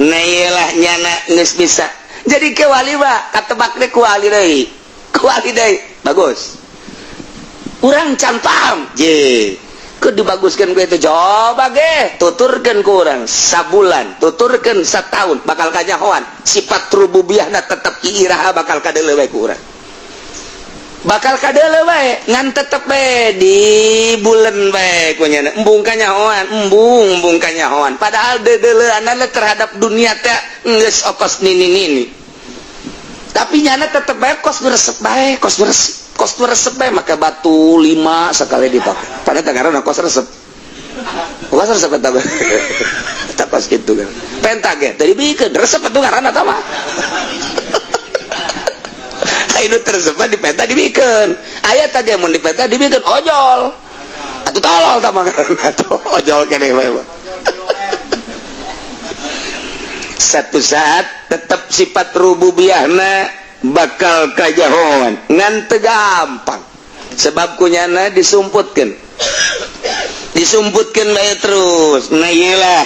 Nah iyalah, nyana geus bisa jadi ke wali mah katebak deh ku wali deui, ku wali deui. Bagus, urang can paham je ke dibaguskan ku itu. Coba ge tuturkeun ku urang sabulan, tuturkeun setahun, bakal kanyahoan sifat rububiyahna tetep iraha bakal kadeuleu bae ku urang, bakal kadeuleu bae. Ngan tetep bae di bulan bae ku nyana, embung kanyahoan, embung embung kanyahoan. Padahal deudeuleunana terhadap dunia teh geus okos nini nini, tapi nyana tetep bae kos resep bae, kos resep, kos resep bae. Maka batu lima sekali dipakai pada karena kos resep, kos resep eta eta kos gitu kan. Penta ge tadi bikin resep itu ngaranna tah mah. Ayo tersebut dipenta dibikin aya tadi mun dipenta dibikin ojol atau tolol tah mah ngaranna tuh ojol keneh bae. Satu saat tetap sifat rububiyahna bakal kajahoan, ngan teu gampang sebab kunyana disumputkeun, disumputkeun bae terus. Nah, iyalah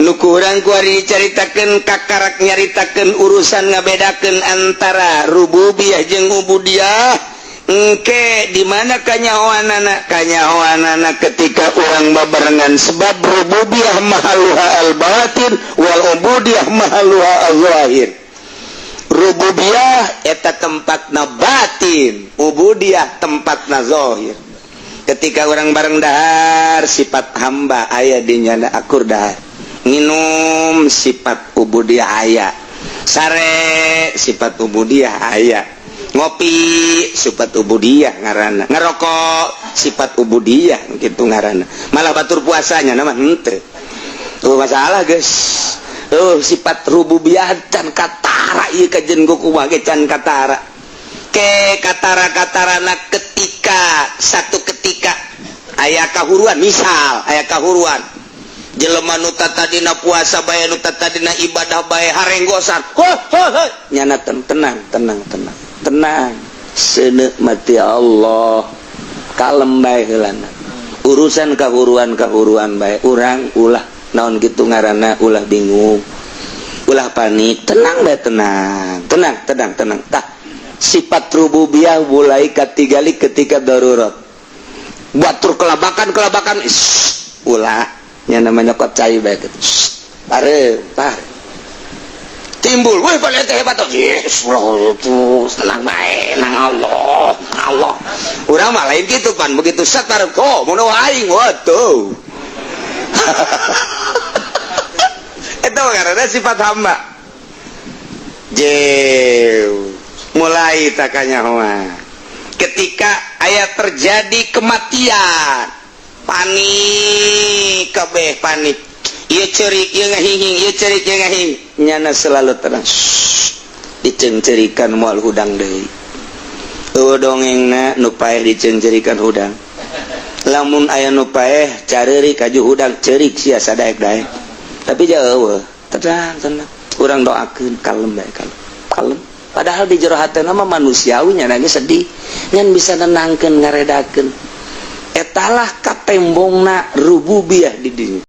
nu kurang kuari dicaritakeun, kakarak nyaritakeun urusan ngabedakeun antara rububiyah jeung ubudiyah. Engke di mana kanyahoanana? Kanyahoanana ketika urang babarengan, sebab rububiyah mahaluha al-batin wal ubudiyah mahaluha al-zahir. Rububiyah eta tempatna batin, ubudiyah tempatna zahir. Ketika urang bareng dahar, sifat hamba aya di nyana, akur dahar nginum, sifat ubudiyah aya, sare sifat ubudiyah aya, ngopi sifat ubudiyah ngaranna, ngerokok sifat ubudiyah gitu ngaranna. Malah batur puasanya nama henteu tuh masalah, guys. Oh, sifat rububiyah can katara ieu kajen kumaha ge can katara ke katara-katarana. Ketika satu ketika aya kahuruan, misal aya kahuruan, jelema nu tadina puasa bae, nu tadina ibadah bae, harenggosan, ho ho ho, nyana tenang, tenang, tenang, tenang, seuneu mati Allah, kalem bae heulana. Urusan kahuruan kahuruan bae, urang ulah naon gitu ngaranna, ulah bingung, ulah panik, tenang bae, tenang, tenang, tenang, tenang. Tah, sifat rububiyah mulai katigali ketika darurat. Batur kelabakan kelabakan, ulah yang namanya nyokot cai bae gitu, pare pare timbul, wih, pada hebat, yes itu tenang bae nang Allah Allah. Urang mah lain gitu pan, begitu satar kok mau aing, waduh, itu karena sifat hamba. Jew mulai takanya ketika ayat terjadi kematian, panik kabeh, panik. Ieu cerik, ieu ngahinging, ieu cerik, ieu ngahing, nyana selalu tenang. Diceungceurikan moal hudang deui. Eueuh dongengna, nu paeh diceungceurikan hudang. Lamun aya nu paeh careurik kaju hudang, ceurik sia sadaek-daek. Tapi jauh, tenang, tenang, urang doakeun, kalem bae, kalem, kalem. Padahal di jero hatena mah manusiawi, nya sedih, ngan bisa nenangkeun, ngaredakeun. Etalah katembongna rububiyah di dinya.